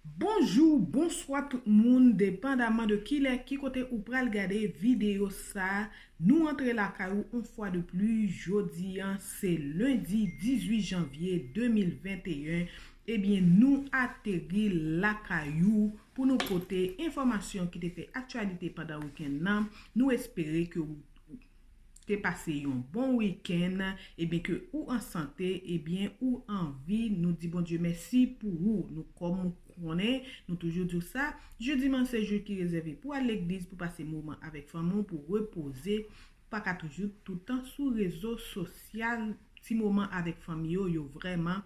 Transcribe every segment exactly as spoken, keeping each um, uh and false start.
Bonjou, bonswa tout moun, depandaman de kilè, ki kote ou pral gade videyo sa, nou antre lakay ou yon fwa de pli. Jodi an, se lendi dizuit janvye de mil venteyen. Ebyen, nou ateri lakay ou pou nou pote enfòmasyon ki te fè aktyalite pandan wikenn nan. Nou espere ke ou te pase yon bon wikenn, ebyen ke ou an sante, ebyen ou an vi, nou di Bondye mèsi pou ou. Nou kòm ou konnen, nou toujou di w sa, jedi an se jou ki rezève pou al legliz, pou pase moman avèk fanmi w, pou repoze, pa ka toujou toutan sou rezo sosyal. Ti moman avèk fanmi yo, yo vrèman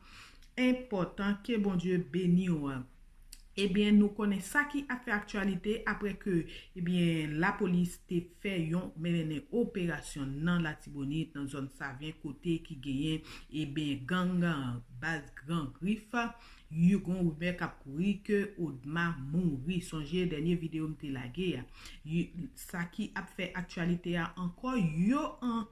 enpòtan. Ke Bondye beni w. Ebyen, nou konnen sa ki ap fè aktyalite apre ke, ebyen, lapolis te fè yon mennen operasyon nan Latibonit, nan zòn Savyen, kote ki genyen, ebyen, gang, baz Gran Grif. Yo gen yon rimè k ap kouri ke Odma mouri. Sonje dènye videyo m te lage a. Yo, sa ki ap fè aktyalite a ankò, yo an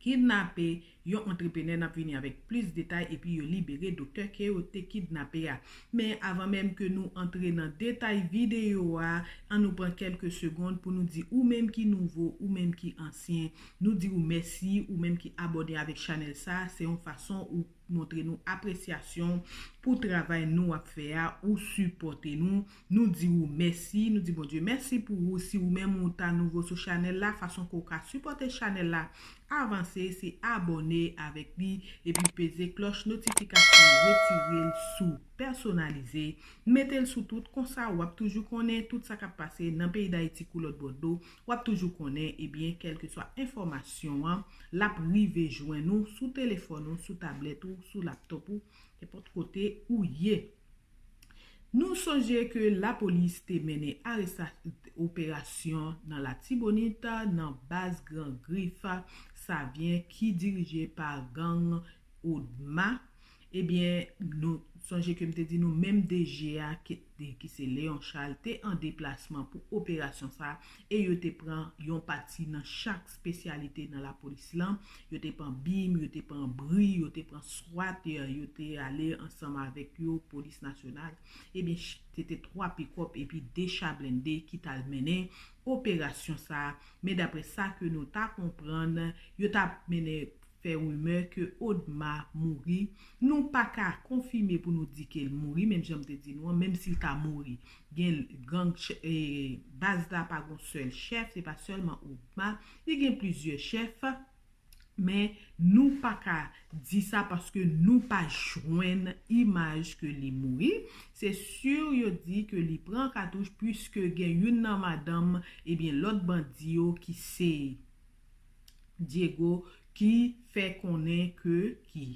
kidnape yon antreprenè. N ap vini avèk plis detay, epi yo libere doktè ke yo te kidnape a. Men avan menm ke nou antre nan detay videyo a, an nou pran kèlke segonn pou nou di ou menm ki nouvo, ou menm ki ansyen, nou di ou mèsi, ou menm ki abòne avèk chanèl sa, se yon fason ou montre nou apresyasyon pou travay nou ap fè a, ou sipòte nou. Nou di ou mèsi, nou di Bondye mèsi pou ou. Si ou menm ou ta nouvo sou chanèl la, fason ke ou ka sipòte chanèl la avanse, se abòne avèk li, epi peze klòch notifikasyon, retire l sou pèsonalize, mete l sou tout, konsa w ap toujou konnen tout sa k ap pase nan peyi Dayiti kou lòt bò dlo, w ap toujou konnen, ebyen, kèlkeswa enfòmasyon an, l ap rive jwenn ou sou telefòn ou, sou tablèt ou, sou laptòp ou, nenpòt kote ou ye. Nou sonje ke lapolis te mennen aresta-, operasyon nan Latibonit, nan baz Gran Grif, Savyen, ki dirije pa gang Odma. Ebyen, nou sonje ke m te di nou menm D G a, ki, ki se Léon Charles, te an deplasman pou operasyon sa, e yo te pran yon pati nan chak espesyalite nan lapolis lan. Yo te pran bim, yo te pran bri, yo te pran swat, yo te ale ansanm avèk yo, polis nasyonal. Ebyen, ch-, se te twa pikòp epi de cha blende ki t al mennen operasyon sa. Men daprè sa ke nou ta konprann, yo ta mennen fè rimè ke Odma mouri. Nou pa ka konfime pou nou di ke l mouri, menm jan m te di nou an, menm si l ta mouri. Gen gang ch-, e, baz la pa gon sèl chèf, se pa sèlman Odma, li gen plizyè chèf, men nou pa ka di sa paske nou pa jwenn imaj ke li mouri. Se si yo di ke li pran katouch, piske gen youn nan madanm, ebyen, lòt bandi yo ki se Diego, ki fè konnen ke, ki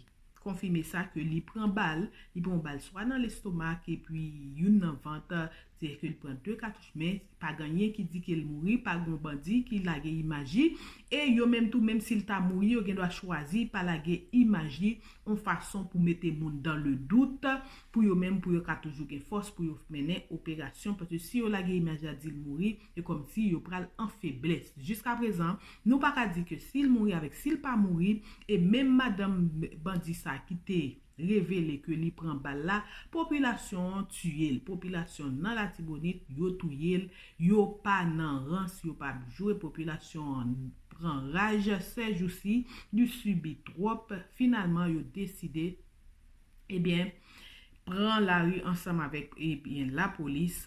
konfime sa, ke li pran bal, li pran bal swa nan lestomak epi youn nan vant, sètadi ke li pran de katouch, men pa gen anyen ki di ke l mouri, pa gen bandi ki lage imaj li, e yo menm tou, menm si l ta mouri, yo gen dwa chwazi pa lage imaj li, yon fason pou mete moun dans le doute, pou yo menm, pou yo ka toujou gen fòs pou yo mennen operasyon, paske si yo lage imaj la di l mouri, e kòmsi yo pral an feblès. Jiskaprezan, nou pa ka di ke si l mouri avèk si l pa mouri, e menm madanm bandi sa ki te revele ke li pran bal la, popilasyon an tiye l. Popilasyon nan Latibonit, yo touye l, yo pa nan rans, yo pa ap jwe, popilasyon an pran raj, ces jours-ci, li sibi twòp, finalman, yo deside, ebyen, pran lari ansanm avèk, ebyen, lapolis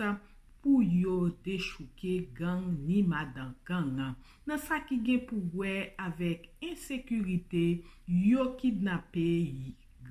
pou yo dechouke gang ni madan gang. Nan sa ki gen pou wè avèk ensekirite, yo kidnape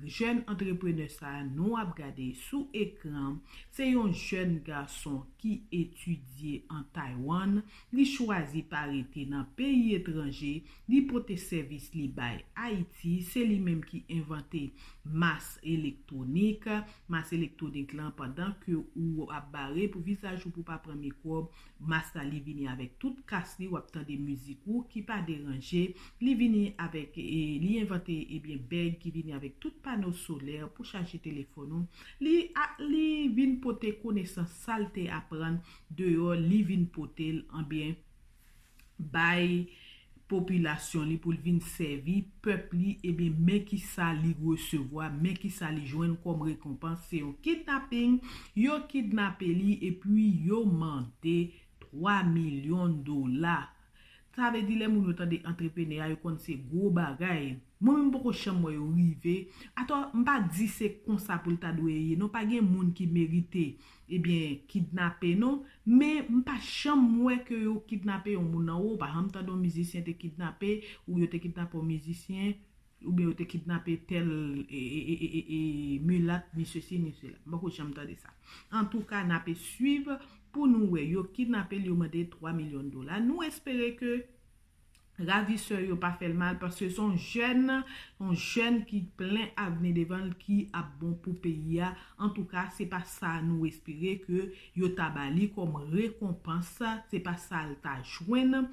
jèn antreprenè sa a nou ap gade sou ekran. Se yon jèn gason ki etidye an Taiwan. Li chwazi pa rete nan peyi etranje. Li pote sèvis li bay Ayiti. Se li menm ki envante mas elektwonik. Mas elektwonik lan, pandan ke ou ap bare pou vizaj ou pou pa pran mikwòb, mas la, li vini avèk tout kas li, w ap tande mizik ou ki pa deranje. Li vini avèk, e, li envante, ebyen, bèg ki vini avèk tout pano solè pou chaje telefòn ou. Li a, li vin pote konesans sa l te aprann deyò, li vin pote l, anbyen, bay popilasyon li, pou l vin sèvi pèp li, ebyen, men ki sa li resevwa, men ki sa li jwenn kòm rekonpans. Se yon kidnaping, yo kidnape li, epi yo mande twa milyon dola. Sa vle di, lè moun yo tande antreprenè a, yo konn se gwo bagay. Mwen menm, m poko janm wè yo rive. Atò, m pa di se konsa pou l ta dwe ye, non, pa gen moun ki merite, ebyen, kidnape, non. Men, m pa janm wè ke yo kidnape yon moun anwo. Pa janm tande yon mizisyen te kidnape, ou yo te kidnape yon mizisyen, oubyen yo te kidnape tèl, e, e, e, e, e, e, milat, ni sesi, ni sela. M poko janm tande sa. Antouka, n ape swiv pou nou wè. Yo kidnape l, yo mande twa milyon dola. Nou espere ke ravisè yo pa fè l mal, paske se yon jèn, yon jèn ki plen avni devan l, ki ap bon pou peyi a. Antouka, se pa sa nou espere ke yo ta ba li kòm rekonpans, se pa sa l ta jwenn,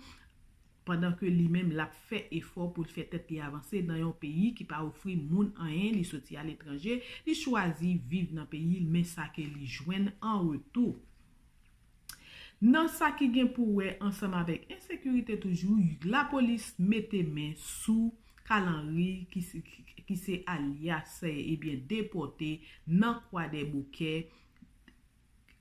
pandan ke li menm l ap fè efò pou l fè tèt li avanse nan yon peyi ki pa ofri moun anyen, li soti aletranje, li chwazi viv nan peyi l, men sa ke li jwenn an retou. Nan sa ki gen pou wè ansanm avèk ensekirite toujou, lapolis mete men sou Kalanri ki se, ki se alyas, ebyen, depòte nan Kwadèboukè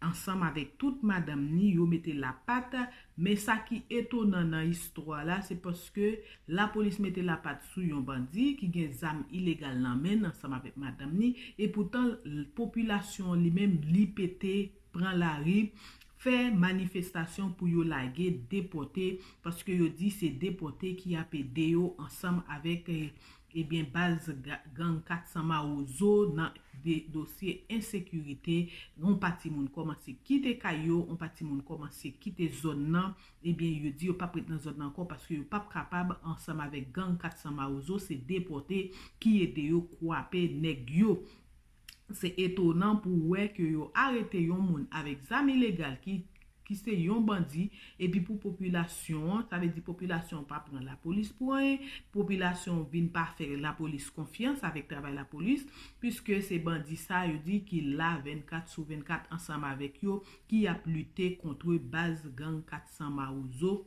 ansanm avèk tout madanm ni, yo mete lapat. Men sa ki etonan nan istwa la, se paske lapolis mete lapat sou yon bandi ki gen zam ilegal nan men l ansanm avèk madanm ni, epoutan popilasyon an li menm li pete pran lari, fè manifestasyon pou yo lage, depòte, paske yo di se depòte ki ap ede yo ansanm avèk, eh, ebyen, baz ga-, gang kat san Mawozo nan de-, dosye ensekirite. Yon pati moun kòmanse kite kay yo, yon pati moun kòmanse kite zòn nan. Ebyen, yo di yo p ap ret nan zòn nan ankò paske yo p ap kapab ansanm avèk gang kat san Mawozo, se depòte ki ede yo kwape nèg yo. Se etonan pou wè ke yo arete yon moun avèk zam ilegal ki, ki se yon bandi, epi pou popilasyon an, sa vle di popilasyon an pa pran lapolis pou anyen, popilasyon vin pa fè lapolis konfyans avèk travay lapolis, piske se bandi sa yo di ki la vennkat sou vennkat ansanm avèk yo, ki ap lite kont baz gang kat san Mawozo.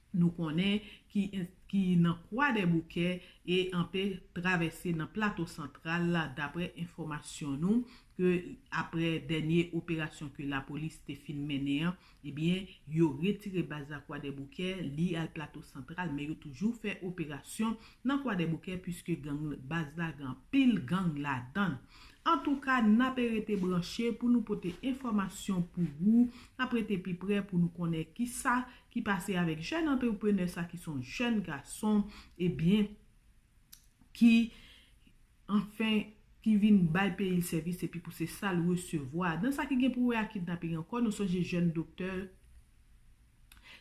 Nou konnen ki, ki nan Kwadèboukè e anpe travèse nan Plato Santral, dapre enfòmasyon nou, ke apre dènye operasyon ke lapolis te fin mennen an, ebyen, yo retire baz la Kwadèboukè, li al Plato Santral, men yo toujou fè operasyon nan Kwadèboukè, piske gang, baz la gen anpil gang ladan l. Antouka, n ape rete branche pou nou pote enfòmasyon pou ou. N ap rete pi prè pou nou konnen kisa ki pase avèk jèn antreprenè sa ki se yon jèn gason, ebyen, ki, anfen, ki vin bay peyi l sèvis epi pou se sa l resevwa. Nan sa ki gen pou wè ak kidnaping ankò, nou sonje jèn doktè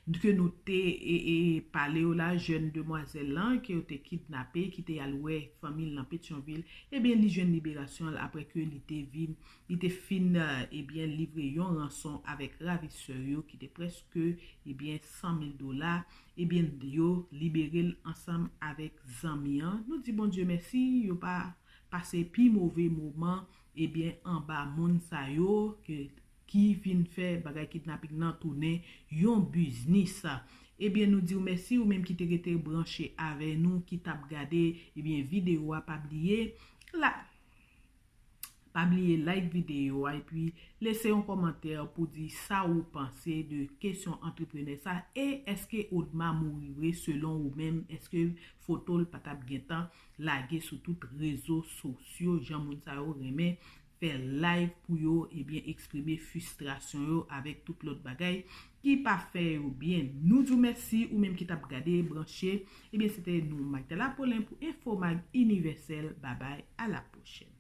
ke nou te, e, e, pale yo la, jèn demwazèl lan ke yo te kidnape, ki te al wè fanmi l nan Petyonvil, ebyen, li jwenn liberasyon l apre ke li te vin, li te fin, eh, ebyen, livre yon ranson avèk ravisè yo ki te prèske, ebyen, san mil dola. Ebyen, yo libere l ansanm avèk zanmi an. Nou di Bondye mèsi, yo pa pase pi move moman, ebyen, anba moun sa yo ke ki vin fè bagay kidnaping nan tounen yon biznis. Ebyen, nou di w mèsi, ou menm ki te rete branche avè nou, ki t ap gade, ebyen, videyo a, pa bliye la, pa bliye like videyo a, epi lese yon kòmantè pou di sa ou panse de kesyon antreprenè sa, e èske Odma mouri vre selon ou menm, èske foto l pa t ap gentan lage sou tout rezo sosyo, jan moun sa yo renmen fè live pou yo, ebyen, eksprime fristrasyon yo avèk tout lòt bagay ki pa fè yo byen. Nou di w mèsi, ou menm ki t ap gade, branche. Ebyen, se te nou, Magdala Paulin, pou Enfo Mag Inivèsèl. Babay, a la pwochèn.